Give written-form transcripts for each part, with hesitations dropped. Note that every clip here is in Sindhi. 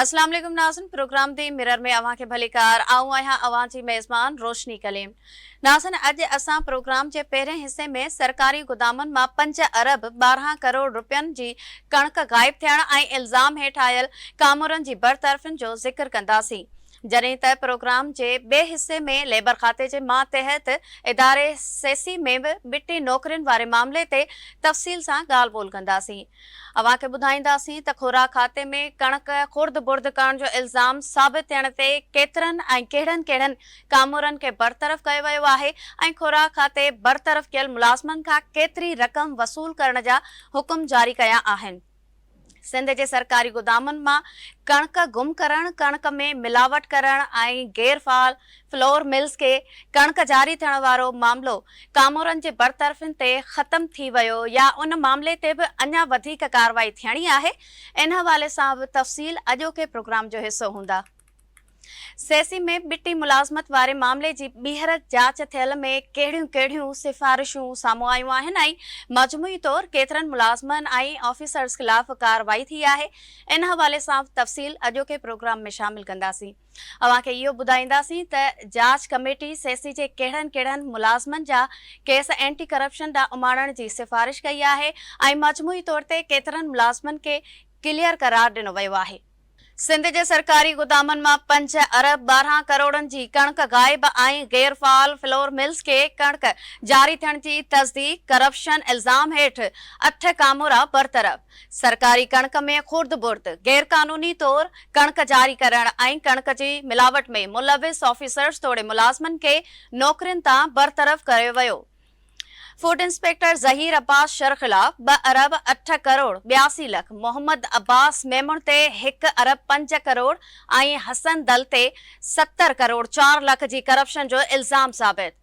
اسلام عليڪم ناظرين پروگرام the mirror ۾ اوهان کي ڀليڪار آئون آهيان اوهان جي ميزبان روشني ڪليم ناظرين اڄ اسان پروگرام جي پهرين حصي ۾ سرڪاري گدامن مان 5 ارب 12 ڪروڙ رپين جي ڪڻڪ غائب ٿيڻ ۽ الزام هيٺ آيل ڪامورن جي برطرفين جو ذڪر ڪنداسين جڏهن ته پروگرام جي ٻئي حصي ۾ ليبر کاتي جي ماتحت اداري سيسي ۾ به ٻٽي نوڪرين واري معاملي تي تفصيل سان ڳالهه ٻولهه ڪنداسين. اوهان کي ٻڌائينداسين ته خوراڪ کاتي ۾ ڪڻڪ خرد برد ڪرڻ جو الزام ثابت ٿيڻ تي ڪيترن ۽ ڪهڙن ڪهڙن ڪامورن کي برطرف ڪيو ويو آهي ۽ خوراڪ کاتي برطرف ڪيل ملازمن کان ڪيتري رقم وصول ڪرڻ جا حڪم جاري ڪيا آهن. سنڌ جي سرڪاري گدامن مان ڪڻڪ گم ڪرڻ، ڪڻڪ ۾ ملاوٽ ڪرڻ ۽ غير فعال فلور ملز کي ڪڻڪ جاري ٿيڻ وارو معاملو ڪامورن جي برطرفين تي ختم ٿي ويو يا ان معاملي تي به اڃا وڌيڪ ڪارروائي ٿيڻي آهي، ان حوالي سان به تفصيل اڄوڪي پروگرام جو حصو هوندا. سيسي ۾ ٻٽي ملازمت واري معاملي جي ٻيهر جاچ ٿيل ۾ ڪهڙيون ڪهڙيون سفارشون سامهون آيون آهن ۽ مجموعي طور ڪيترن ملازمن ۽ آفيسرز خلاف ڪارروائي ٿي آهي ان حوالي سان تفصيل اڄوڪي پروگرام ۾ شامل ڪنداسين اوهان کي اهو ٻڌائينداسين ته جاچ ڪميٽي سيسي جي ڪهڙن ڪهڙن ملازمن جا ڪيس اينٽي ڪرپشن ڏانهن اماڻڻ جي سفارش ڪئي آهي ۽ مجموعي طور تي ڪيترن ملازمن کي ڪليئر قرار ڏنو ويو آهي. سنڌ جي سرڪاري گدامن مان 5 ارب 12 ڪروڙن جي ڪڻڪ غائب ۽ غير فعال فلور ملز کي ڪڻڪ جاري ٿيڻ جي تصديق، ڪرپشن الزام هيٺ 8 ڪامورا برطرف، سرڪاري ڪڻڪ ۾ خورد برد، غيرقانوني طور ڪڻڪ جاري ڪرڻ ۽ ڪڻڪ جي ملاوٽ ۾ ملوث آفيسرز توڙي ملازمن کي نوڪرين تان برطرف ڪيو ويو. فوڊ انسپيڪٽر ظهير عباس شر خلاف 2 ارب 8 ڪروڙ 82 لک، محمد عباس ميمڻ تي 1 ارب 5 ڪروڙ ۽ حسن دل تي 70 ڪروڙ 4 لک جي ڪرپشن جو الزام ثابت.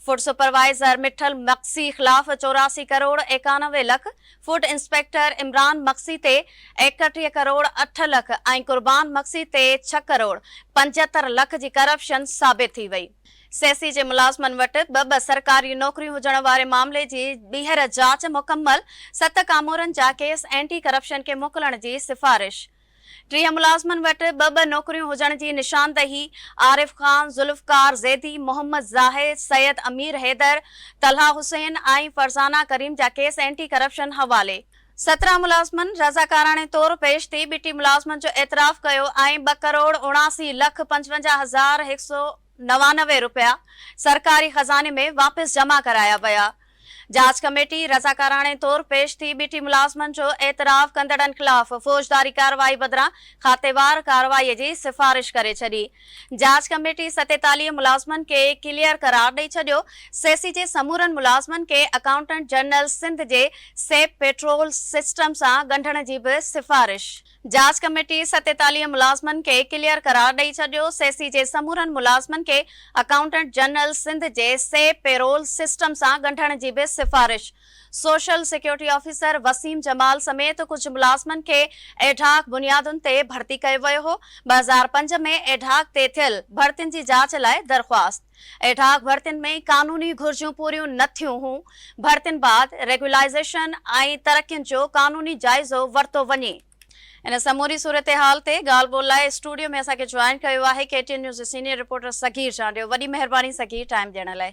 فوڊ سپروائيزر مٺل مگسي خلاف 84 ڪروڙ 91 لک، فوڊ انسپيڪٽر عمران مگسي تي 31 ڪروڙ 8 لک ۽ قربان مگسي تي 6 ڪروڙ 75 لک جي ڪرپشن ثابت ٿي وئي. سيسي جي ملازمن وٽ ٻه ٻه سرڪاري نوڪريون هجڻ واري معاملي جي ٻيهر جاچ مڪمل، 7 ڪامورن جا ڪيس اينٽي ڪرپشن کي موڪلڻ جي سفارش، 30 ملازمن وٽ ٻه ٻه نوڪريون هجڻ جي نشاندهي، عارف خان، ذوالفقار زيدي، محمد زاهد، سيد امير حيدر، طلحه حسين ۽ فرزانه ڪريم جا ڪيس اينٽي ڪرپشن حوالي. 17 ملازمن رضاڪاراڻي طور پيش ٿي ٻٽي ملازمن جو اعتراف ڪيو ۽ 2 ڪروڙ 79 لک 55 هزار 199 رپيا سرڪاري خزاني ۾ واپس جمع ڪرايا ويا. جاچ ڪميٽي رضاڪاراڻي طور پيش ٿي ٻٽي ملازمن جو اعتراف ڪندڙن خلاف فوجداري ڪارروائي بدران کاتيوار ڪارروائي جي سفارش ڪري ڇڏي. جاچ ڪميٽي 47 ملازمن کي ڪليئر قرار ڏئي ڇڏيو. سيسي جي سمورن ملازمن کي اڪائونٽنٽ جنرل سنڌ جي سيپ پيٽرول سسٽم سان ڳنڍڻ جي به سفارش. جاچ ڪميٽي 47 ملازمن کي ڪليئر قرار ڏئي ڇڏيو. سيسي جي سمورن ملازمن کي اڪائونٽنٽ جنرل سنڌ جي سيپ پيرول سسٽم سان ڳنڍڻ جي به سفارش. Social security officer Waseem Jamal سميت ڪجهه ملازمن کي ايڊهاڪ بنيادن تي ڀرتي ڪيو ويو هو، 2005 ۾ ايڊهاڪ تي ٿيل ڀرتين جي جاچ لاء درخواست. ايڊهاڪ ڀرتين ۾ قانوني گهرجون پوريون نه ٿيون هون، ڀرتين بعد ريگيولائيزيشن ۽ ترقين جو قانوني جائزو ورتو وڃي. ان سموري صورتحال تي ڳالهه ٻولهه لاء اسٽوڊيو ۾ اسان کي جوائن ڪيو آهي ڪي ٽي اين نيوز جي سينيئر رپورٽر صغير چانڊيو، وڏي مهرباني صغير ٽائيم ڏيڻ لاء.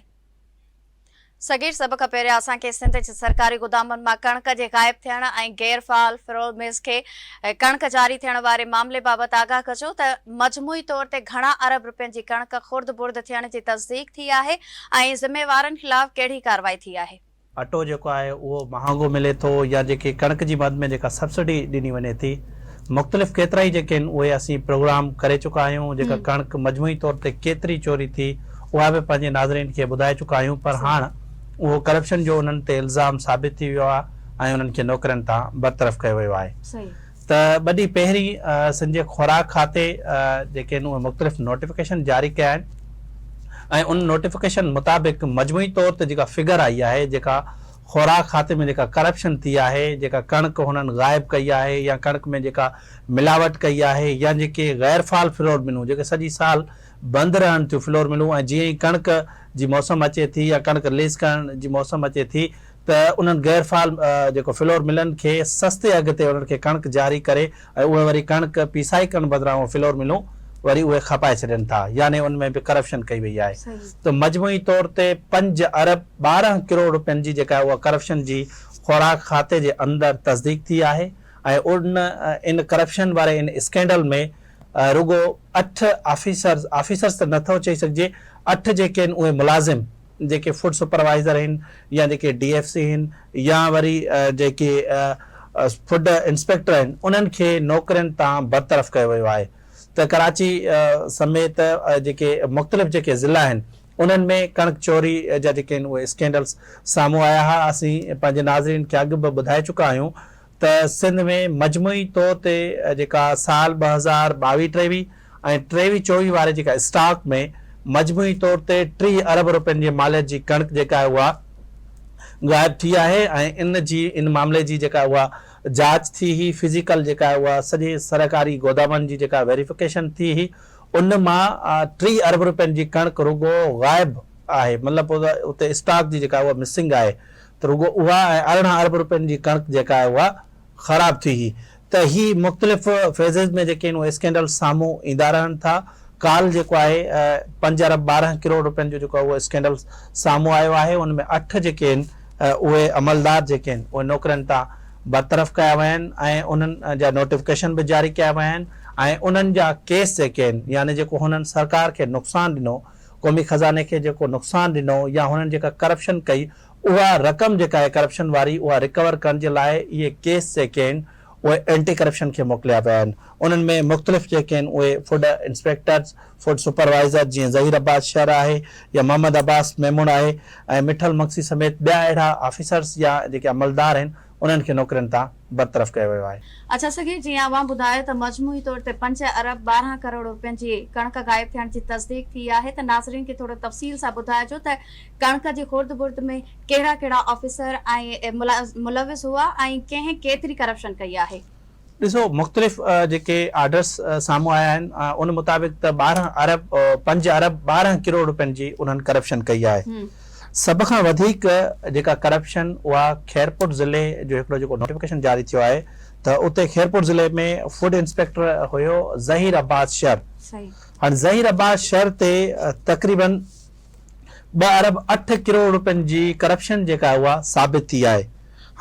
صغير سڀ کان پهريان اسان کي سنڌ جي سرڪاري گدامن مان ڪڻڪ جي غائب ٿيڻ ۽ غير فعال فلور ملز کي ڪڻڪ جاري ٿيڻ واري معاملي بابت آگاهه ڪجو ته مجموعي طور تي گهڻا ارب رپين جي ڪڻڪ خرد برد ٿيڻ جي تصديق ٿي آهي ۽ ذميوارن خلاف ڪهڙي ڪارروائي ٿي آهي. اٽو جيڪو آهي اهو مهانگو ملي ٿو يا جيڪي ڪڻڪ جي مد ۾ جيڪا سبسڊي ڏني وڃي ٿي مختلف ڪيترائي جيڪي آهن اهي اسين پروگرام ڪري چڪا آهيون جيڪا ڪڻڪ مجموعي طور تي ڪيتري چوري ٿي اها به پنهنجي ناظرين کي ٻڌائي چڪا آهيون پر هاڻ اهو ڪرپشن جو انهن تي الزام ثابت ٿي ويو آهي ۽ انهن کي نوڪرين تان برطرف ڪيو ويو آهي ته ٻه ڏينهن پهرين سنڌ جي خوراڪ کاتي جيڪي آهن اهي مختلف نوٽيفڪيشن جاري ڪيا آهن ۽ ان نوٽيفڪيشن مطابق مجموعي طور تي جيڪا فگر آئي آهي جيڪا خوراڪ کاتي ۾ جيڪا ڪرپشن ٿي آهي، جيڪا ڪڻڪ هنن غائب ڪئي آهي يا ڪڻڪ ۾ جيڪا ملاوٽ ڪئي آهي يا جيڪي غير فعال فلور ملون جيڪي سڄي سال بند رهن ٿيون فلور ملون ۽ جيئن ئي ڪڻڪ جي موسم اچي ٿي يا ڪڻڪ رليز ڪرڻ جي موسم اچي ٿي ته انهن غير فعال جيڪو فلور ملن کي سستي اگهه تي انهن کي ڪڻڪ جاري ڪري ۽ اهي وري ڪڻڪ پيسائي ڪرڻ بدران اهي فلور ملون وري اهي کپائي ڇڏين ٿا يعني ان ۾ به ڪرپشن ڪئي وئي آهي ته مجموعي طور تي پنج ارب 12 ڪروڙ روپين جي جيڪا اها ڪرپشن جي خوراڪ کاتي جي اندر تصديق ٿي آهي ۽ ان ان ڪرپشن واري ان اسڪينڊل ۾ رڳو اٺ آفيسرز، آفيسرز ته نٿو چئي سگهجي، اٺ جيڪي آهن اهي ملازم جيڪي فوڊ سپروائيزر آهن يا جيڪي ڊي ايف سي آهن يا وري جيڪي فوڊ انسپيڪٽر آهن انهن کي نوڪرين تان برطرف ڪيو ويو آهي ته ڪراچي سميت جيڪي مختلف جيڪي ضلعا آهن انهن ۾ ڪڻڪ چوري جا جيڪي آهن اهي اسڪينڊلز سامهون آيا ها اسين پنهنجي ناظرين کي اڳ به ٻڌائي چڪا آهيون ته سنڌ ۾ مجموعي طور تي جيڪا سال 2022 23 ۽ 23 24 واري جيڪا اسٽاڪ ۾ مجموعي طور تي 30 ارب روپين جي ماليت جي ڪڻڪ جيڪا آهي اها غائب ٿي آهي ۽ ان جي ان معاملي جي جيڪا اها جاچ ٿي هئي فزيڪل جيڪا آهي اها سڄي سرڪاري گودامن جي جيڪا ويريفڪيشن ٿي هئي ان مان 30 ارب روپين جي ڪڻڪ رڳو غائب آهي مطلب اتي اسٽاڪ جي جيڪا اها مسنگ آهي ته رڳو اها ۽ 18 ارب روپين جي ڪڻڪ جيڪا آهي اها خراب ٿي هئي ته هي مختلف فيزز ۾ جيڪي آهن اهي اسڪينڊل سامهون ايندا رهن ٿا. ڪالهه جيڪو آهي پنج ارب 12 ڪروڙ روپين جو جيڪو آهي اهو اسڪينڊل سامهون آيو آهي ان ۾ اٺ جيڪي آهن اهي عملدار جيڪي آهن اهي نوڪرين تان برطرف ڪيا ويا آهن ۽ انهن جا نوٽيفڪيشن به جاري ڪيا ويا آهن ۽ انهن جا ڪيس جيڪي آهن يعني جيڪو هنن سرڪار کي نقصان ڏنو قومي خزاني کي جيڪو نقصان ڏنو يا هنن جيڪا ڪرپشن ڪئي اها رقم جيڪا آهي ڪرپشن واري اها رڪور ڪرڻ جي لاء اهي ڪيس جيڪي آهن اهي اينٽي ڪرپشن کي موڪليا ويا آهن انهن ۾ مختلف جيڪي آهن اهي فوڊ انسپيڪٽرز فوڊ سپروائيزر جيئن ظهير عباس شر آهي يا محمد عباس ميمڻ آهي ۽ مٺل مگسي سميت ٻيا اهڙا آفيسرز يا جيڪي عملدار آهن انهن کي نوڪرين تان برطرف ڪيو ويو آهي. اڇا سگهي جيئن اوهان ٻڌايو ته مجموعي طور تي پنج ارب 12 ڪروڙ روپين جي ڪڻڪ غائب ٿيڻ جي تصديق ٿي آهي ته ناظرين کي ٿورو تفصيل سان ٻڌائجو ته ڪڻڪ جي خورد برد ۾ ڪهڙا ڪهڙا آفيسر ۽ ملوث هئا ۽ ڪنهن ڪيتري ڪرپشن ڪئي آهي. ڏسو مختلف جيڪي آرڊرس سامهون آيا آهن ان مطابق ته 12 ارب پنج ارب 12 ڪروڙ روپين جي انهن ڪرپشن ڪئي آهي سڀ کان وڌيڪ جيڪا ڪرپشن اها خيرپور ضلعي جو هڪڙو جيڪو نوٽيفڪيشن جاري ٿيو آهي ته اتي خيرپور ضلعي ۾ فوڊ انسپيڪٽر هيو ظهير عباس شر هاڻي ظهير عباس شر تي تقريبن ٻه ارب اٺ ڪروڙ روپين جي ڪرپشن جيڪا اها ثابت ٿي آهي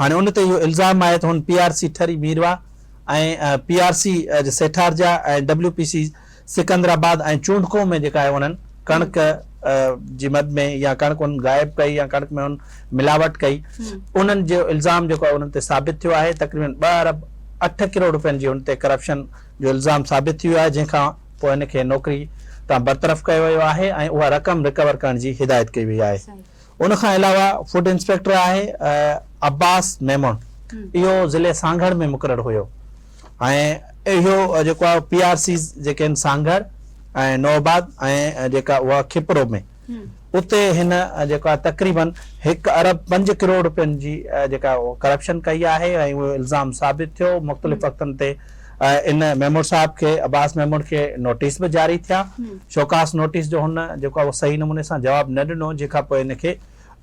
هاڻي ان تي اهو الزام آهي ته هن P R C Thari Mirwah ۽ P R C Setharja ۽ W P C Sikandarabad ۽ Chondko ۾ جيڪا آهي انهن ڪڻڪ جي مد ۾ يا ڪڻڪ انهن غائب ڪئي يا ڪڻڪ ۾ انهن ملاوٽ ڪئي انهن جو الزام جيڪو آهي انهن تي ثابت ٿيو آهي تقريبن ٻه ارب اٺ ڪروڙ روپين جي هن تي ڪرپشن جو الزام ثابت ٿي ويو آهي جنهن کان پوء هن کي نوڪري تان برطرف ڪيو ويو آهي ۽ اها رقم رڪور ڪرڻ جي هدايت ڪئي وئي آهي. ان کان علاوه فوڊ انسپيڪٽر آهي عباس ميمڻ اهو ضلعي سانگهڙ ۾ مقرر هيو ۽ اهو جيڪو آهي پي آر سيز جيڪي آهن سانگهڙ ۽ نوآباد ۽ جيڪا اها کپرو ۾ اتي هن جيڪو آهي تقريبن هڪ ارب پنج ڪروڙ روپين جي جيڪا ڪرپشن ڪئي آهي ۽ اهو الزام ثابت ٿيو مختلف وقتن تي ان ميمڻ صاحب کي عباس ميمڻ کي نوٽيس به جاري ٿيا شوڪاس نوٽيس جو هن جيڪو آهي اهو صحيح نموني سان جواب نه ڏنو جنهن کان پوء هن کي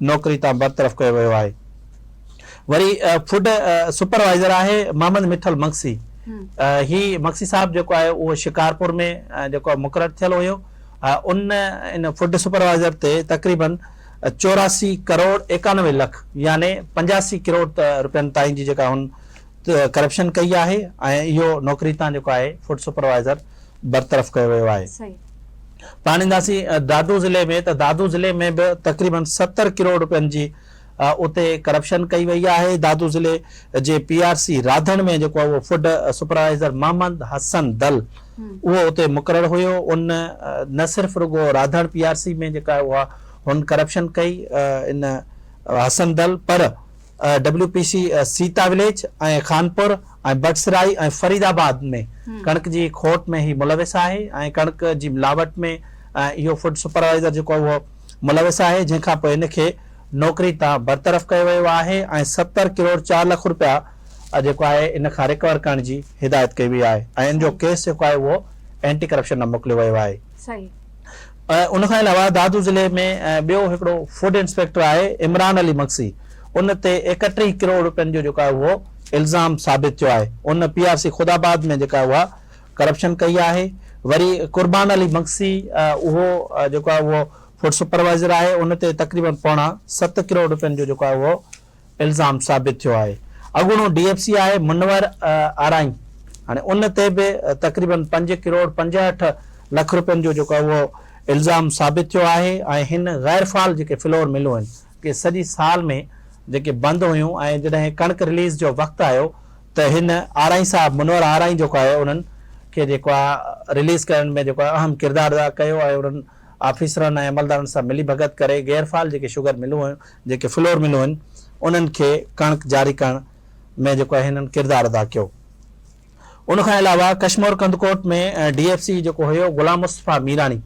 نوڪري تان برطرف ڪيو ويو آهي وري فوڊ سپروائيزر آهي محمد مٺل مگسي هي مگسي صاحب جيڪو آهي اهو شڪارپور ۾ جيڪو آهي مقرر ٿيل هيو ان ان فوڊ سپروائيزر تي تقريبن 84 ڪروڙ 91 لک يعني 85 ڪروڙ روپين تائين جي جيڪا هن ڪرپشن ڪئي آهي ۽ اهو نوڪري تان جيڪو آهي فوڊ سپروائيزر برطرف ڪيو ويو آهي. پاڻ اينداسين دادو ضلعي ۾ ته دادو ضلعي ۾ به تقريبن 70 ڪروڙ روپين جي اتي ڪرپشن ڪئي وئي آهي. دادو ضلعي جي پي آر سي راڌڻ ۾ جيڪو آهي اهو فوڊ سپروائيزر محمد حسن دل اهو اتي مقرر هيو ان نه صرف رڳو راڌڻ پي آر سي ۾ جيڪا آهي اها هن ڪرپشن ڪئي ان حسن دل پر W P C Sita village ۽ Khanpur ۽ Bhatsarai ۽ Faridabad ۾ ڪڻڪ جي کوٽ ۾ هي ملوث آهي ۽ ڪڻڪ جي ملاوٽ ۾ اهو فوڊ سپروائيزر جيڪو آهي اهو ملوث آهي جنهن کان پوء هن کي نوڪري تان برطرف ڪيو ويو آهي ۽ 70 ڪروڙ 4 لک رپيا جيڪو آهي ان کان رڪور ڪرڻ جي هدايت ڪئي وئي آهي ۽ ان جو ڪيس جيڪو آهي اهو اينٽي ڪرپشن ڏانهن موڪليو ويو آهي. ان کان علاوه دادو ضلعي ۾ ٻيو هڪڙو فوڊ انسپيڪٽر آهي عمران علي مگسي. ان تي 31 ڪروڙ روپين جو جيڪو آهي اهو الزام ثابت ٿيو آهي ان پي آر سي خداآباد ۾ جيڪا اها ڪرپشن ڪئي آهي وري قربان علي مگسي اهو جيڪو آهي اهو فوڊ سپروائيزر آهي ان تي تقريبن پوڻا 7 ڪروڙ روپين جو جيڪو آهي اهو الزام ثابت ٿيو آهي اڳوڻو ڊي ايف سي آهي منور آرائين هاڻي ان تي به تقريبن 5 ڪروڙ 65 لک روپين جو جيڪو آهي اهو الزام ثابت ٿيو آهي ۽ هن غير فعال جيڪي فلور ملون آهن ڪي سڄي سال ۾ جيڪي بند هيون ۽ جڏهن ڪڻڪ رليز جو وقت آيو ته هن آرائين صاحب منور آرائين جيڪو آهي انهن کي جيڪو آهي رليز ڪرڻ ۾ جيڪو آهي اهم ڪردار ادا ڪيو ۽ انهن آفيسرن ۽ عملدارن سان ملي ڀڳت ڪري غير فعال جيڪي شگر ملون هيون جيڪي فلور ملون هن انهن کي ڪڻڪ جاري ڪرڻ ۾ جيڪو آهي هنن ڪردار ادا ڪيو. ان کان علاوه Kashmore Kandhkot ۾ D F C جيڪو هيو غلام مصطفيٰ ميراڻي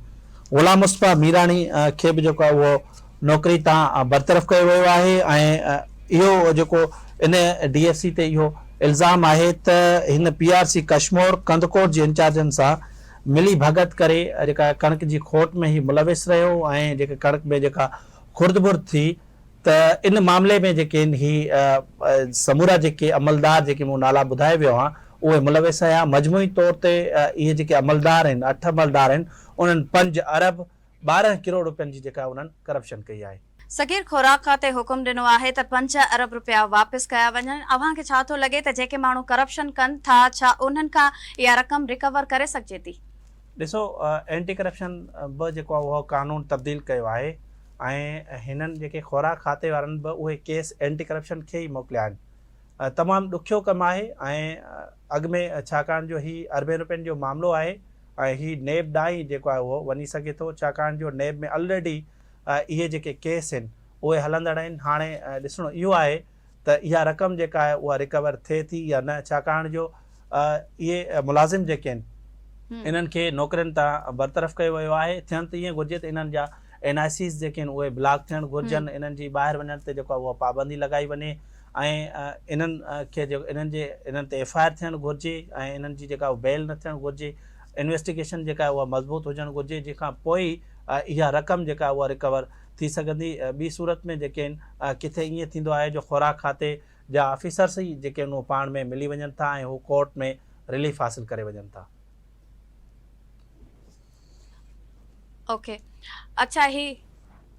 غلام مصطفيٰ ميراڻي کي به جيڪو آهي اهو نوڪري تان برطرف ڪيو ويو آهي ۽ اهو جيڪو ان ڊي ايف سي تي اهو الزام آهي ته هن P R C Kashmore Kandhkot جي انچارجن سان ملي ڀڳت ڪري جيڪا ڪڻڪ جي کوٽ ۾ هي ملوث رهيو ۽ جيڪا ڪڻڪ ۾ جيڪا خرد برد ٿي ته ان معاملي ۾ جيڪي آهن هي سمورا جيڪي عملدار جيڪي مون نالا ٻڌائي ويو آهيان اهي ملوث آهيان مجموعي طور تي اهي جيڪي عملدار آهن 8 عملدار آهن انهن 5 ارب 12 ڪروڙ روپين جي جيڪا انهن ڪرپشن ڪئي آهي. صغير خوراڪ کاتي حڪم ڏنو آهي ته 5 ارب روپيا واپس ڪيا وڃن، اوهان کي ڇا ٿو لڳي ته جيڪي ماڻهو ڪرپشن ڪن ٿا ڇا انهن کان اها رقم ريڪور ڪري سگهجي ٿي؟ ڏسو اينٽي ڪرپشن به جيڪو آهي اهو قانون تبديل ڪيو آهي ۽ هنن جيڪي خوراڪ کاتي وارن به اهي ڪيس اينٽي ڪرپشن کي ئي موڪليا آهن. تمام ڏکيو ڪم آهي ۽ اڳ ۾ ڇاڪاڻ جو هي اربين روپين جو معاملو آهي ۽ هي نيب ڏانهن ئي جيڪو آهي اهو وڃي سگهي ٿو ڇاڪاڻ جو نيب ۾ الريڊي اهي جيڪي ڪيس آهن اهي هلندڙ آهن هاڻي ڏسڻو اهو آهي ته اها رقم جيڪا آهي اها ريڪور ٿئي ٿي يا نه ڇاڪاڻ جو اهي ملازم جيڪي آهن انهن کي نوڪرين تان برطرف ڪيو ويو آهي ٿيڻ ته ائين گهرجي ته انهن جا اين آء سيز جيڪي آهن اهي بلاڪ ٿيڻ گهرجن انهن جي ٻاهر وڃڻ تي جيڪو آهي اها پابندي لڳائي وڃي ۽ انهن کي انهن جي انهن تي ايف I R ٿيڻ گهرجي ۽ انهن جي جيڪا بيل نه ٿيڻ گهرجي انويسٽيگيشن جيڪا آهي اها مضبوط هجڻ گهرجي جنهن کان پوء ئي اها رقم جيڪا آهي اها ريڪور ٿي سگهندي ٻي صورت ۾ جيڪي آهن ڪٿي ائين ٿيندو آهي جو خوراڪ کاتي جا آفيسرس ئي جيڪي آهن اهي پاڻ ۾ ملي وڃن ٿا ۽ هو ڪورٽ ۾ رليف حاصل ڪري وڃن ٿا. اوڪي اڇا هي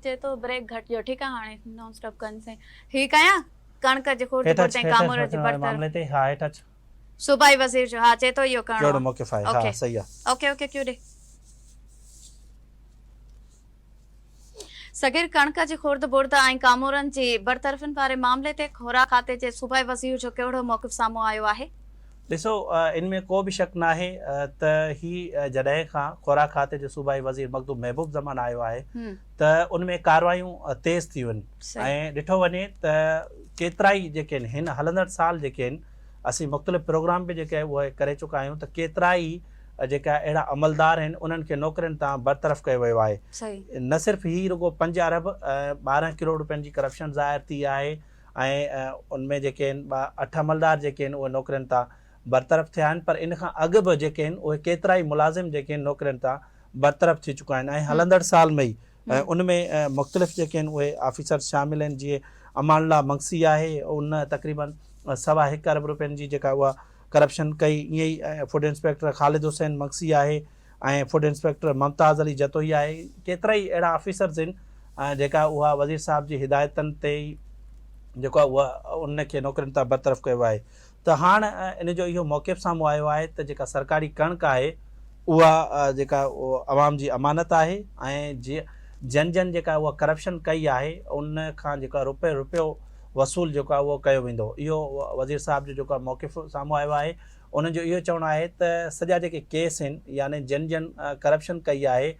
چئي ٿو بريڪ گهٽ ڏيو ٺيڪ آ هاڻي نان اسٽاپ ڪندسين هي ڪيان ڪڻڪ جي خورد هيٺ برد اچ ۽ هيٺ ڪامورو اچ جي برطرف معاملي تي ها هيٺ اچ. صوبائي وزير جو ها چئي ٿو اهو ڪرڻو ڪهڙو آ موقف آهي ها اوڪي صحيح آ. اوڪي اوڪي ڪيو ڏي. صغير ڪڻڪ جي خورد برد ۽ ڪامورن جي برطرفين واري معاملي تي خوراڪ کاتي جي صوبائي وزير جو ڪهڙو موقف سامهون آيو آهي؟ ڏسو ان ۾ ڪو به شڪ ناهي ته هي جڏهن کان خوراڪ کاتي جو صوبائي وزير مخدوم محبوب زمان آيو آهي ته ان ۾ ڪارروايون تيز ٿيون آهن ۽ ڏٺو وڃي ته ڪيترائي جيڪي آهن هن هلندڙ سال جيڪي آهن اسين مختلف پروگرام به جيڪي اهي ڪري چڪا آهيون ته ڪيترائي جيڪا اهڙا عملدار آهن انهن کي نوڪرين تان برطرف ڪيو ويو آهي. نه صرف هي رڳو 5 ارب 12 ڪروڙ روپين جي ڪرپشن ظاهر ٿي آهي ۽ ان ۾ جيڪي آهن 8 عملدار جيڪي آهن اهي نوڪرين تان برطرف ٿيا آهن پر ان کان اڳ به جيڪي آهن اهي ڪيترائي ملازم جيڪي آهن نوڪرين تان برطرف ٿي چڪا آهن ۽ هلندڙ سال ۾ ئي ان ۾ مختلف جيڪي آهن اهي آفيسرز شامل آهن جيئن امان الله مگسي آهي ان تقريبن سوا هڪ ارب روپين جي جيڪا اها ڪرپشن ڪئي ائين ئي فوڊ انسپيڪٽر خالد حسين مگسي آهي ۽ فوڊ انسپيڪٽر ممتاز علي جتوئي آهي ڪيترائي اهڙا آفيسرز آهن جيڪا اها وزير صاحب جي هدايتن تي ئي جيڪو آهي اها ان کي نوڪرين تان برطرف ڪيو آهي ته هاڻ ان جو اهو موقف سامهون آيو آهي ته جيڪا سرڪاري ڪڻڪ آهي اها جيڪا عوام جي امانت آهي ۽ جن جن جيڪا اها ڪرپشن ڪئي آهي ان کان جيڪا روپيو روپيو وصول جيڪو آهي اهو ڪيو ويندو. اهو وزير صاحب جو جيڪو موقف سامهون آيو آهي انهن جو اهو چوڻ آهي ته سڄا جيڪي ڪيس آهن يعني جن جن ڪرپشن ڪئي آهي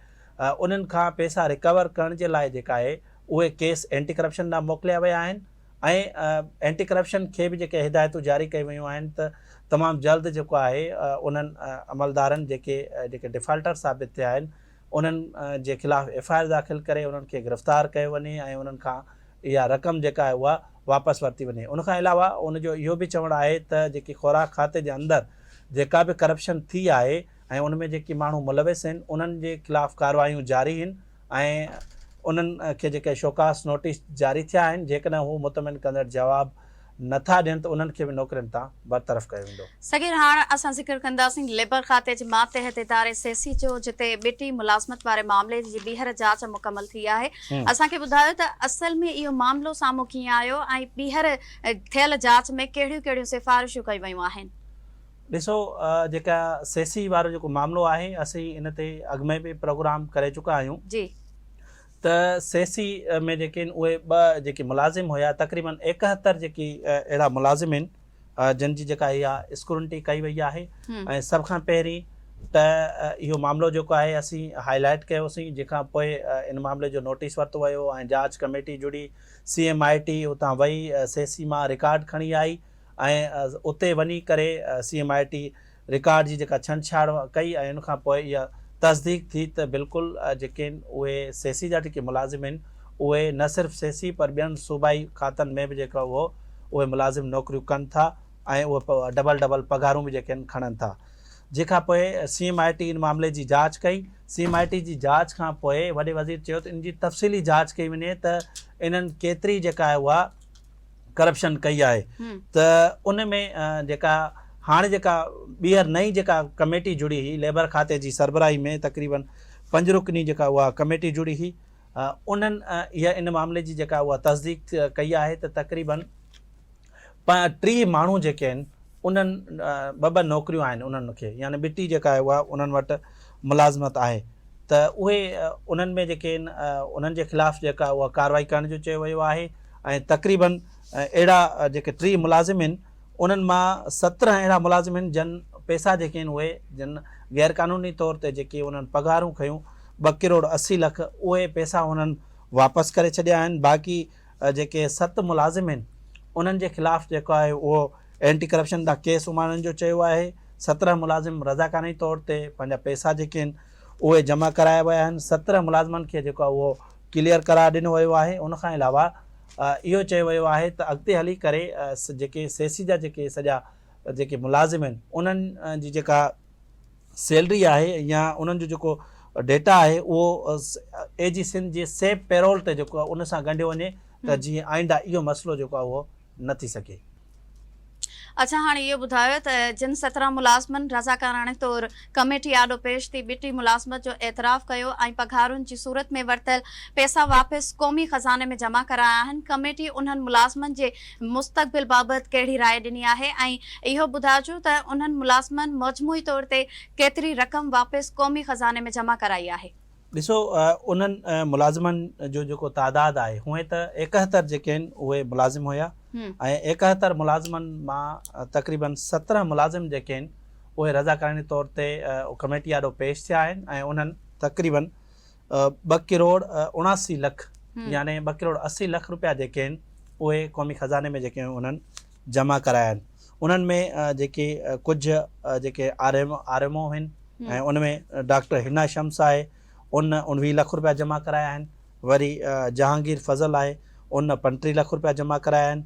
انهن کان پئسا ريڪور ڪرڻ جي لاء جيڪا آهي اهي ڪيس اينٽي ڪرپشن ڏانهن موڪليا ويا آهن ۽ اينٽي ڪرپشن کي به جيڪي هدايتون جاري ڪيون ويون آهن ته تمام جلد جيڪو آهي انهن عملدارن جيڪي جيڪي ڊيفالٽر ثابت ٿيا آهن انهن جي خلاف ايف I R داخل ڪري انهن کي گرفتار ڪيو وڃي ۽ انهن کان اها رقم جيڪا آهي اها واپس ورتي وڃي. ان کان علاوه ان جو اهو به چوڻ آهي ته جيڪي خوراڪ کاتي جي اندر جيڪا به ڪرپشن ٿي آهي ۽ ان ۾ جيڪي ماڻهو ملوث آهن انهن جي خلاف ڪارروايون جاري آهن ۽ انهن کي جيڪي شوڪاس نوٽيس جاري ٿيا آهن جيڪڏهن هو مطمئن ڪندڙ جواب نٿا ڏين ته انهن کي به نوڪرين تان برطرف ڪيو ويندو. صغير هاڻ اسان ذڪر ڪنداسين ليبر کاتي جي ماتحت اداري سيسي جو جتي ٻٽي ملازمت واري معاملي جي ٻيهر جاچ مڪمل ٿي آهي اسان کي ٻڌايو ته اصل ۾ اهو معاملو سامهون ڪيئن آيو ۽ ٻيهر ٿيل جاچ ۾ ڪهڙيون ڪهڙيون سفارشون ڪيون ويون آهن. ڏسو جيڪا سيسي وارو جيڪو معاملو آهي اسين ان تي اڳ ۾ به پروگرام ڪري چڪا آهيون. جي. ته سي سي ۾ جيڪي آهن اهي ٻه جيڪي ملازم هيا تقريبن 71 جيڪي اهڙا ملازم آهن جن جي جيڪا اها اسڪرونٽي ڪئي وئي آهي ۽ سڀ کان پهرين ته اهو معاملو جيڪو آهي اسين هائي لائيٽ ڪيوسين جنهن کان پوء ان معاملي جو نوٽيس ورتو ويو ۽ جاچ ڪميٽي جڙي سي ايم I ٽي اتان وئي سي سي مان رڪارڊ کڻي آئي ۽ اتي وڃي ڪري C M I T record جي جيڪا ڇنڊڇاڻ ڪئي ۽ ان کان پوء اها تصديق ٿي ته بلڪل جيڪي آهن اهي سيسي جا جيڪي ملازم آهن اهي نه صرف سيسي پر ٻين صوبائي کاتن ۾ به جيڪا اهو اهي ملازم نوڪريون ڪن ٿا ۽ اهي ڊبل ڊبل پگهارون به جيڪي آهن کڻن ٿا جنهن کان پوء سي ايم I ٽي ان معاملي جي جاچ ڪئي سي ايم I ٽي جي جاچ کان پوء وڏي وزير چيو ته ان جي تفصيلي جاچ ڪئي وڃي ته انهن ڪيتري جيڪا آهي اها ڪرپشن ڪئي آهي ته ان ۾ جيڪا هاڻي جيڪا ٻيهر نئين جيڪا ڪميٽي جڙي هئي ليبر کاتي جي سربراهي ۾ تقريبن پنج رڪني جيڪا اها ڪميٽي جڙي هئي انهن اها ان معاملي جي جيڪا اها تصديق ڪئي آهي ته تقريبن 30 ماڻهو جيڪي آهن انهن ٻه ٻه نوڪريون آهن انهن کي يعني ٻٽي جيڪا آهي اها انهن وٽ ملازمت آهي ته اهي انهن ۾ جيڪي آهن انهن جي خلاف جيڪا اها ڪارروائي ڪرڻ جو چيو ويو آهي ۽ تقريبن اهڙا جيڪي 30 ملازم آهن انهن مان 17 اهڙا ملازم آهن جن پئسا جيڪي آهن اهي جن غير قانوني طور تي جيڪي انهن پگهارون کنيون 2 ڪروڙ 80 لک اهي پئسا انهن واپس ڪري ڇڏيا آهن باقي جيڪي ست ملازم آهن انهن جي خلاف جيڪو آهي اهو اينٽي ڪرپشن ڏانهن ڪيس اماڻڻ جو چيو آهي، 17 ملازم رضاڪاراڻي طور تي پنهنجا پئسا جيڪي آهن اهي جمع ڪرايا ويا آهن، 17 ملازمن کي جيڪو آهي اهو ڪليئر قرار ڏنو ويو آهي، ان کان علاوه اهو چيو ويو آهي ته اڳتي هلي ڪري جيڪي سيسي جا جيڪي سڄا جيڪي ملازم آهن انهن جي جيڪا سيلري آهي يا انهن جو جيڪو ڊيٽا آهي اهو اي جي سنڌ جي سيپ پيرول تي جيڪو آهي ان سان ڳنڍيو وڃي ته جيئن آئنده اهو مسئلو جيڪو آهي اهو نه ٿي سگهي. اڇا هاڻي اهو ٻڌايو ته جن 17 ملازمن رضاڪاراڻي طور ڪميٽي آڏو پيش ٿي ٻٽي ملازمت جو اعتراف ڪيو ۽ پگهارن جي صورت ۾ ورتل پئسا واپس قومي خزاني ۾ جمع ڪرايا آهن ڪميٽي انهن ملازمن جي مستقبل بابت ڪهڙي راء ڏني آهي ۽ اهو ٻڌائجو ته انهن ملازمن مجموعي طور تي ڪيتري رقم واپس قومي خزاني ۾ جمع ڪرائي آهي. ڏسو انهن ملازمن جو جيڪو تعداد آهي هونئن ته 71 جيڪي آهن اهي ملازم هيا ۽ 71 ملازمن مان تقريبن 17 ملازم جيڪي آهن اهي رضاڪاراڻي طور تي ڪميٽي آڏو پيش ٿيا آهن ۽ انهن تقريبن 2 ڪروڙ 79 لک يعني 2 ڪروڙ 80 لک روپيا جيڪي آهن اهي قومي خزاني ۾ جيڪي انهن جمع ڪرايا آهن انهن ۾ جيڪي ڪجهه جيڪي R M R M O آهن ۽ ان ۾ ڊاڪٽر حنا شمس آهي ان 19 لک روپيا جمع ڪرايا آهن وري جهانگير فضل آهي ان 35 لک روپيا جمع ڪرايا آهن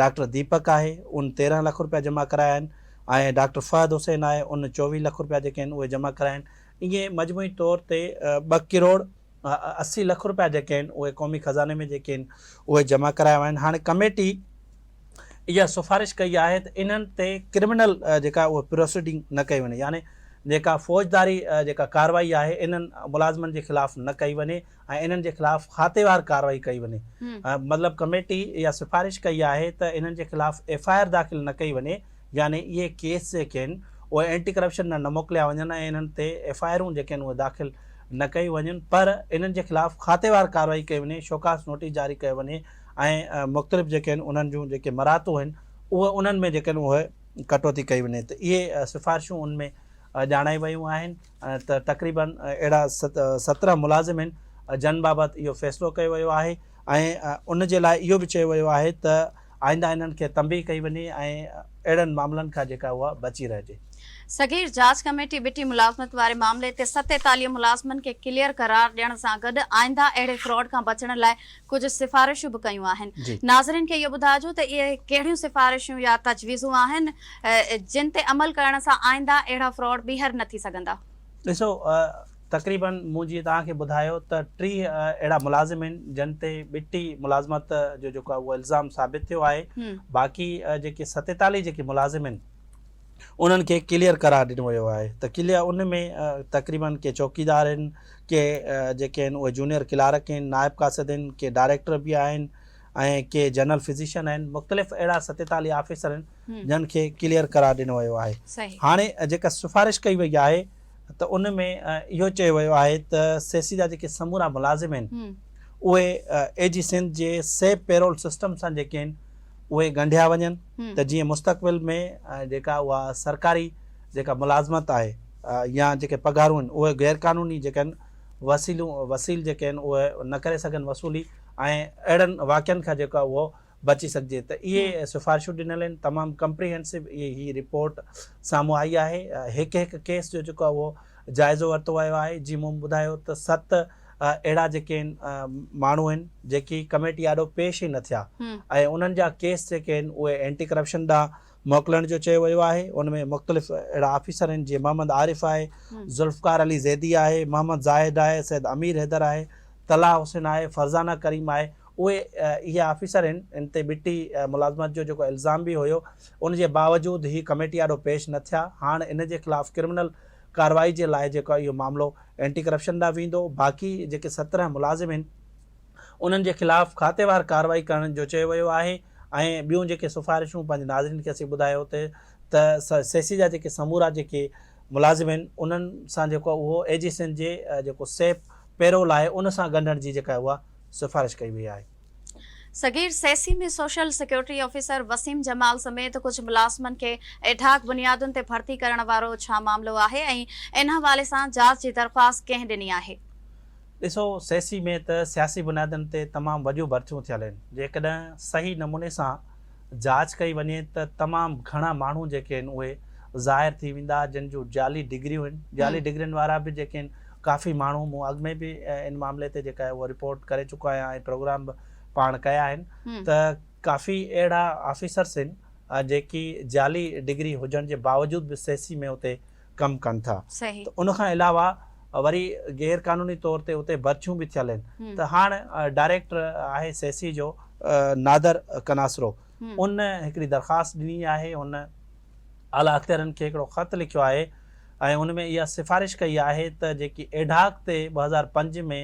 ڊاڪٽر ديپڪ آهي ان 13 لک روپيا جمع ڪرايا آهن ۽ ڊاڪٽر فهد حسين آهي ان 24 لک روپيا جيڪي آهن اهي جمع ڪرايا آهن ائين مجموعي طور تي 2 ڪروڙ 80 لک روپيا جيڪي آهن اهي قومي خزاني ۾ جيڪي آهن اهي جمع ڪرايا ويا آهن هاڻي ڪميٽي اها سفارش ڪئي آهي ته انهن تي ڪرمنل جيڪا اها پروسيڊنگ نه ڪئي وڃي يعني جيڪا فوجداري جيڪا ڪارروائي آهي انهن ملازمن جي خلاف نه ڪئي وڃي ۽ انهن جي خلاف کاتيوار ڪارروائي ڪئي وڃي مطلب ڪميٽي اها سفارش ڪئي آهي ته انهن جي خلاف ايف I R داخل نه ڪئي وڃي يعني اهي ڪيس جيڪي آهن اهي اينٽي ڪرپشن ڏانهن نه موڪليا وڃن ۽ انهن تي ايف I آرون جيڪي آهن اهي داخل نه ڪيون وڃن پر انهن جي خلاف کاتيوار ڪارروائي ڪئي وڃي، شوڪاز نوٽيس جاري ڪيو وڃي ۽ مختلف جيڪي آهن انهن جون جيڪي مراعتون آهن اهي انهن ۾ جيڪي آهن اهي ڪٽوتي ڪئي وڃي ته اهي سفارشون ان ۾ ڄاڻائي ويون آهن ته تقريبن اهڙا 17 ملازم آهن جن بابت اهو فيصلو ڪيو ويو آهي ۽ ان جي لاء اهو به چيو ويو آهي ته آئنده انهن کي تنبيهه ڪئي وڃي ۽ اهڙن معاملن کان جيڪا اها بچي رهجي. صغير جاچ ڪميٽي ٻٽي ملازمت واري معاملي تي 47 ملازمن کي ڪليئر قرار ڏيڻ سان گڏ آئنده اهڙي فراڊ کان بچڻ لاء ڪجهه سفارشون به ڪيون آهن. ناظرين کي اهو ٻڌائجو ته اهي ڪهڙيون سفارشون يا تجويزون آهن جن تي عمل ڪرڻ سان آئنده اهڙا فراڊ ٻيهر نه ٿي سگهندا. ڏسو تقريبن مون جيئن توهان کي ٻڌايو ته 30 اهڙا ملازم آهن جن تي ٻٽي ملازمت جو جيڪو آهي اهو الزام ثابت ٿيو آهي باقي جيڪي 47 جيڪي ملازم آهن انهن کي ڪليئر قرار ڏنو ويو آهي ته ڪليئر ان ۾ تقريبن ڪي چوڪيدار آهن ڪي جيڪي آهن اهي جونيئر ڪلارڪ آهن نائب قاصد آهن ڪي ڊائريڪٽر به آهن ۽ ڪي جنرل فزيشن آهن مختلف اهڙا 47 آفيسر آهن جن کي ڪليئر قرار ڏنو ويو آهي هاڻي جيڪا سفارش ڪئي وئي آهي ته ان ۾ اهو چيو ويو آهي ته سيسي جا جيڪي سمورا ملازم آهن اهي اي جي سنڌ جي سيپ پيرول سسٽم سان جيڪي آهن اهي ڳنڍيا وڃن ته جيئن مستقبل ۾ جيڪا اها سرڪاري جيڪا ملازمت آهي يا جيڪي پگهارون آهن اهي غير قانوني جيڪي آهن وسيلون وسيل جيڪي آهن اهي نه ڪري سگهن وصولي ۽ اهڙن واقعن کان جيڪو آهي اهو بچي سگهجي ته اهي سفارشون ڏنل آهن تمام ڪمپريهنسو اهي هي رپورٽ سامهون آئي آهي هڪ هڪ ڪيس جو جيڪو آهي اهو جائزو ورتو ويو آهي جي مون ٻڌايو ته 7 اهڙا جيڪي آهن ماڻهو آهن جيڪي ڪميٽي آڏو پيش ئي نه ٿيا ۽ انهن جا ڪيس جيڪي آهن اهي اينٽي ڪرپشن ڏانهن موڪلڻ جو چيو ويو آهي ان ۾ مختلف اهڙا آفيسر آهن جيئن محمد عارف آهي ذوالفقار علي زيدي آهي محمد زاهد آهي سيد امير حيدر آهي طلحه حسين آهي فرزانه ڪريم آهي اهي اهي آفيسر آهن ان تي ٻٽي ملازمت جو جيڪو الزام به هيو ان جي باوجود هي ڪميٽي آڏو پيش نه ٿيا هاڻ ان جي خلاف ڪرمنل ڪارروائي جي لاء جيڪو اهو معاملو اينٽي ڪرپشن ڏانهن ويندو باقي جيڪي 17 ملازم آهن انهن جي خلاف کاتيوار ڪارروائي ڪرڻ جو چيو ويو آهي ۽ ٻيون جيڪي سفارشون پنهنجي ناظرين کي اسين ٻڌايو ته سيسي جا جيڪي سمورا جيڪي ملازم آهن انهن سان جيڪو اهو اي جي سنڌ جي جيڪو سيپ پيرول آهي ان سان ڳنڍڻ جي جيڪا اها سفارش ڪئي وئي آهي. Saghir SESSI ۾ social security officer Waseem Jamal سميت ڪجهه ملازمن کي ايڊهاڪ بنيادن تي ڀرتي ڪرڻ وارو ڇا معاملو آهي ۽ ان حوالي سان جاچ جي درخواست ڪنهن ڏني آهي؟ ڏسو سيسي ۾ ته سياسي بنيادن تي تمام وڏيون ڀرتيون ٿيل آهن جيڪڏهن صحيح نموني سان جاچ ڪئي وڃي ته تمام گهڻا ماڻهو جيڪي آهن اهي ظاهر ٿي ويندا جن جون جعلي ڊگريون آهن جعلي ڊگرين وارا به جيڪي آهن ڪافي ماڻهو مون اڳ ۾ به ان معاملي تي جيڪا آهي اها رپورٽ ڪري چڪو آهيان ۽ پروگرام به پاڻ ڪيا آهن ته ڪافي اهڙا آفيسرس آهن جيڪي جعلي ڊگري هجڻ جي باوجود به سيسي ۾ اتي ڪم ڪن ٿا ته ان کان علاوه وري غير قانوني طور تي اتي ڀرتيون به ٿيل آهن ته هاڻ ڊائريڪٽر آهي سيسي جو نادر ڪناسرو ان هڪڙي درخواست ڏني آهي ان اعليٰ اختيارين کي هڪڙو خط لکيو آهي ۽ ان ۾ اها سفارش ڪئي آهي ته جيڪي ايڊهاڪ تي 2005 ۾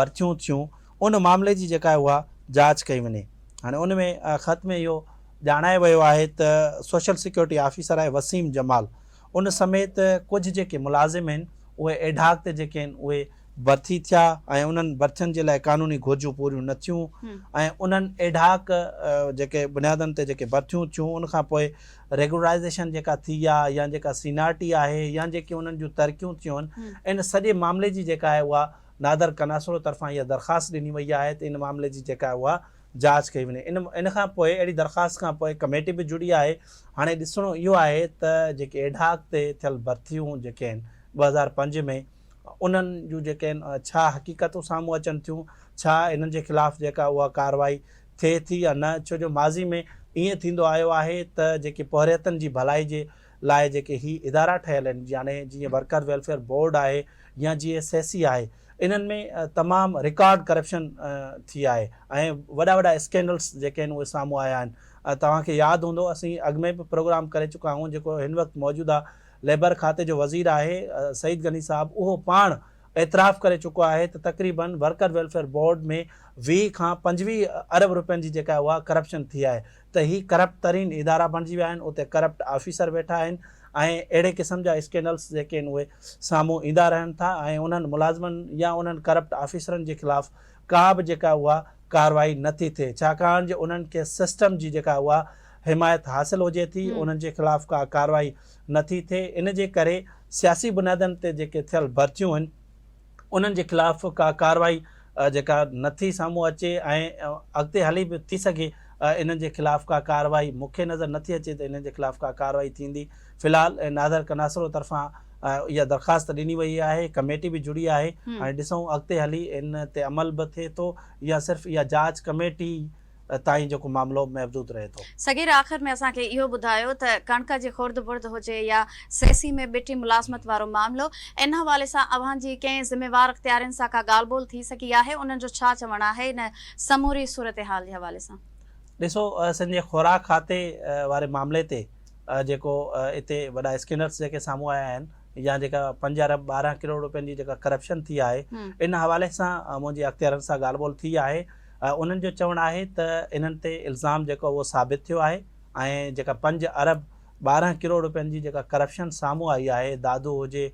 ڀرتيون ٿيون ان معاملي جي جيڪا آهي اها جاچ ڪئي وڃي هاڻي ان ۾ خط ۾ اهو ڄاڻايو ويو آهي ته سوشل سيڪيورٽي آفيسر آهي وسيم جمال ان سميت ڪجهه جيڪي ملازم آهن اهي ايڊهاڪ تي جيڪي آهن اهي ڀرتي ٿيا ۽ انهن ڀرتين جي لاء قانوني گهرجون پوريون نه ٿيون ۽ انهن ايڊهاڪ جيڪي بنيادن تي جيڪي ڀرتيون ٿيون ان کان پوء ريگولرائيزيشن جيڪا ٿي آ يا جيڪا سينارٽي آهي يا جيڪي انهن جون ترقيون ٿيون آهن ان سڄي معاملي جي جيڪا آهي اها نادر ڪناسرو طرفان اها درخواست ڏني وئي آهي ته ان معاملي جي جيڪا آهي اها جاچ ڪئي وڃي ان ان کان پوء اهڙي درخواست کان پوء ڪميٽي به جڙي آهي هاڻي ڏسڻو اهو آهي ته جيڪي ايڊهاڪ تي ٿيل ڀرتيون جيڪي آهن 2005 ۾ انهن جون جيڪي آهن ڇا حقيقتون سامهون اچن ٿيون ڇا انهن جي خلاف جيڪا اها ڪارروائي ٿئي ٿي يا نه ڇو جو ماضي ۾ ائين ٿيندو آيو آهي ته جيڪي پورهيتن جي ڀلائي جي لاء جيڪي هي ادارا ٺهيل آهن يعني جيئن ورڪر ويلفيئر بورڊ آهي يا جيئن سي سي آهي انهن ۾ تمام رڪارڊ ڪرپشن ٿي آهي ۽ وڏا وڏا اسڪينڊلس جيڪي آهن اهي سامهون آيا آهن توهان کي ياد هوندو اسين اڳ ۾ به پروگرام ڪري چڪا آهيون جيڪو هن وقت موجوده ليبر کاتي جو وزير آهي سعيد غني صاحب اهو پاڻ اعتراف ڪري چڪو آهي ته تقريبن ورڪر ويلفيئر بورڊ ۾ 20 کان 25 ارب روپين جي جيڪا اها ڪرپشن ٿي آهي ته هي ڪرپٽ ترين ادارا بڻجي ويا آهن اتي ڪرپٽ آفيسر ويٺا آهن ۽ اهڙي قسم جا اسڪينڊلس جيڪي آهن اهي سامهون ايندا رهن ٿا ۽ انهن ملازمن يا انهن ڪرپٽ آفيسرن جي خلاف ڪا به جيڪا اها ڪارروائي نه ٿي ٿئي ڇاڪاڻ جو انهن کي سسٽم جي جيڪا اها حمايت حاصل هجي ٿي انهن جي خلاف ڪا ڪارروائي نه ٿي ٿئي ان جي ڪري سياسي بنيادن تي جيڪي ٿيل ڀرتيون آهن انهن جي خلاف ڪا ڪارروائي جيڪا نه ٿي سامهون اچي ۽ اڳتي هلي به ٿي سگهي انهن جي خلاف ڪا ڪارروائي مون کي نظر نه ٿي اچي ته انهن جي خلاف ڪا ڪارروائي ٿيندي في الحال نادر ڪناسرو طرفان اها درخواست ڏني وئي آهي ڪميٽي به جڙي آهي هاڻي ڏسون اڳتي هلي ان تي عمل به ٿئي ٿو يا صرف اها جاچ ڪميٽي تائين جيڪو معاملو محدود رهي ٿو. صغير آخر ۾ اسان کي اهو ٻڌايو ته ڪڻڪ جي خورد برد هجي يا سيسي ۾ ٻٽي ملازمت وارو معاملو ان حوالي سان اوهان جي ڪنهن ذميوار اختيارين سان ڪا ڳالهه ٻولهه ٿي سگهي آهي انهن جو ڇا چوڻ آهي ان سموري صورتحال جي حوالي سان؟ ڏسو سنڌ جي خوراڪ کاتي واري معاملي تي جيڪو اتي وڏا اسڪينرس جيڪي سامهون آيا آهن يا جيڪا پنج ارب 12 ڪروڙ روپين جي جيڪا ڪرپشن ٿي آهي ان حوالي سان منهنجي اختيارن سان ڳالهه ٻولهه ٿي آهي انهن جو چوڻ آهي ته انهن تي الزام جيڪو اهو ثابت ٿيو آهي ۽ جيڪا پنج ارب 12 ڪروڙ روپين جي جيڪا ڪرپشن سامهون آئي آهي دادو هجي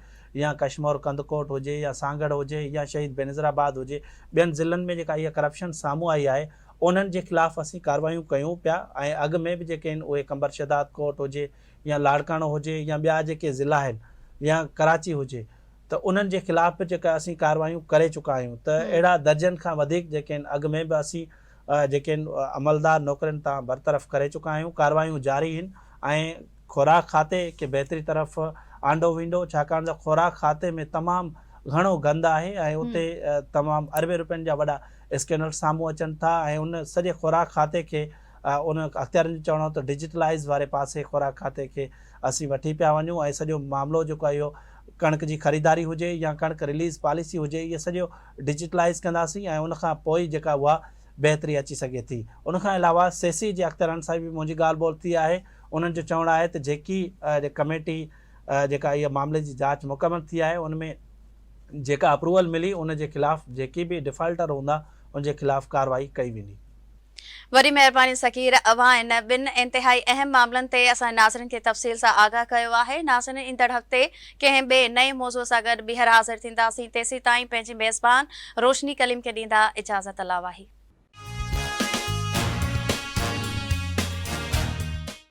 يا ڪشمور ڪنڌڪوٽ هجي يا سانگهڙ هجي يا شهيد بينظير آباد هجي ٻين ضلعن ۾ جيڪا اها ڪرپشن سامهون آئي آهي انهن جي خلاف اسين ڪاروايون ڪيون پيا ۽ اڳ ۾ به جيڪي آهن اهي قمبر شهداد ڪوٽ هجي يا لاڙڪاڻو هجي يا ٻيا جيڪي ضلعا آهن يا ڪراچي هجي ته انهن جي خلاف به جيڪا اسين ڪاروايون ڪري چڪا آهيون ته اهڙا درجن کان وڌيڪ جيڪي آهن اڳ ۾ به اسين جيڪي آهن عملدار نوڪرين تان برطرف ڪري چڪا آهيون ڪاروايون جاري آهن ۽ خوراڪ کاتي کي بهتري طرف آندو ويندو ڇاڪاڻ ته خوراڪ کاتي ۾ تمام گهڻو گند آهي ۽ اتي تمام اربين روپين جا وڏا اسڪينڊل سامهون اچن ٿا ۽ ان سڄي خوراڪ کاتي کي ان اختيارين جو چوڻ هو ته ڊجيٽلائيز واري پاسي خوراڪ کاتي کي اسين وٺي پيا وڃون ۽ سڄو معاملو جيڪو آهي اهو ڪڻڪ جي خريداري هجي يا ڪڻڪ رليز پاليسي هجي اهي سڄو ڊجيٽلائيز ڪنداسين ۽ ان کان پوء ئي جيڪا اها بهتري اچي سگهي ٿي. ان کان علاوه سي سي جي اختيارن سان به منهنجي ڳالهه ٻولهه ٿي آهي انهن جو چوڻ آهي ته جيڪي ڪميٽي جيڪا اها معاملي جي جاچ مڪمل ٿي آهي ان ۾ جيڪا اپروول ملي ان جي خلاف جيڪي به ڊفالٽر هوندا ان جي خلاف ڪارروائي ڪئي ويندي. وڏي مهرباني صغير اوهان ان ٻن انتهائي اهم معاملن تي اسان جي ناظرين کي تفصيل سان آگاهه ڪيو آهي ناظرين ايندڙ هفتي ڪنهن ٻئي نئين موضوع سان گڏ ٻيهر حاضر ٿينداسين تيسيتائين پنهنجي ميزبان روشني ڪليم کي ڏيندا اجازت الله واهي.